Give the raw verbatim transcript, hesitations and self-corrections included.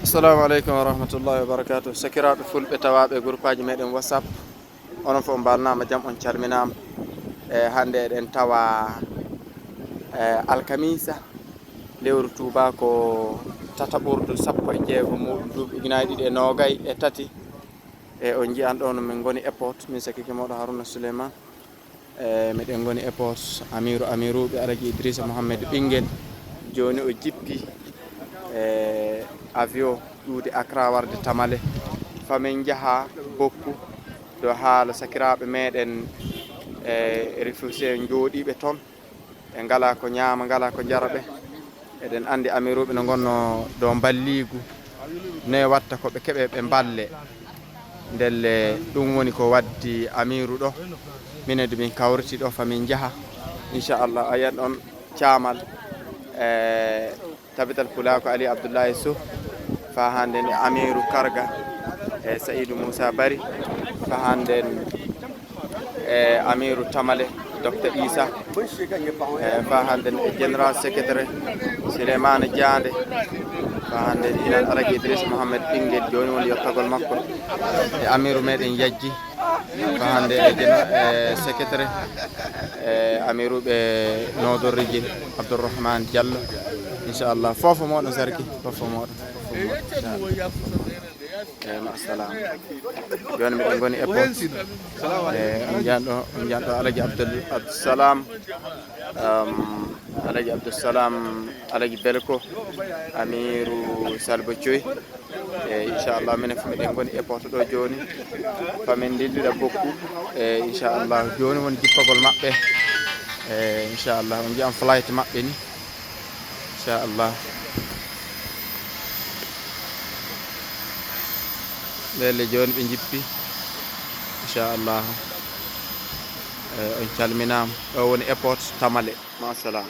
Assalamu aleykum wa rahmatullahi wa barakatuh. Sakiraaɓe fulɓe tawaaɓe e groupeaji meɗen WhatsApp, onon fof mbalnaama jam, on calminaama. E hannde eɗen tawa e alkamisa, lewru tuubako tataɓurdu sappo e jeego muɗum duuɓi ujunaaji ɗiɗi e noogay e tati. E on njiyan ɗo no min ngoni airport, min sakike mooɗo Haruna Souleymane. E meɗen ngoni airport, amiru amiruɓe Alaji Idrissa Mohammed Ɓinngel. Jooni o jippi e avion ƴuwdi Accra warde Tamale. Famin njaha Bokku, ɗo haala sakiraaɓe meɗen e réfugié en jooɗiiɓe toon. Ɓe ngala ko ñaama, ngala ko njara ɓe. Eɗen anndi amiruɓe no ngonno dow mballiigu. Noye watta ko ɓe keɓe ɓe mballe. Ndelle ɗum woni ko waddi amiru ɗo. Minen de min kawriti ɗo, famin njaha. Inchallah, a yiyan ɗon caamal e Tabital Pulaaku Ali Abdullahi Sow, fa hannden e amiru Karga e Sa'idu Moussa Bari, fa hannden e amiru Tamale, Docteur Issa, e fa hannden e général secrétaire Souleymane Diande, fa hannden inan Alaji Idrissa Mohammed Ɓinngel, jooni woni yottagol makko e amiru meɗen Yajji. Fa hannde e jeno e secrétaire e amiruɓe noodorriji Abdourahmane Diallo. Inchallah, fofo moɗon sarki, fofo moɗon, fofo moɗon, inchallah. E ma salam. Jooni miɗen ngoni e pont. E on njanɗo, on njanɗo Alaji Abdoul Abdoussalam. Um, Alaji Abdoussalam, Alaji Belko, Amiru Salbo Coy. E inchallah, minen fof miɗen ngoni e poto ɗo jooni. Famin ndillira Bokku. E inchallah, jooni woni jippagol maɓɓe. E inchallah, on njiyan flight maɓɓe ni. Inchallah. Ndelle jooni ɓe njippi. Inchallah. E on calminaama. Ɗo woni airport Tamale. Masalam.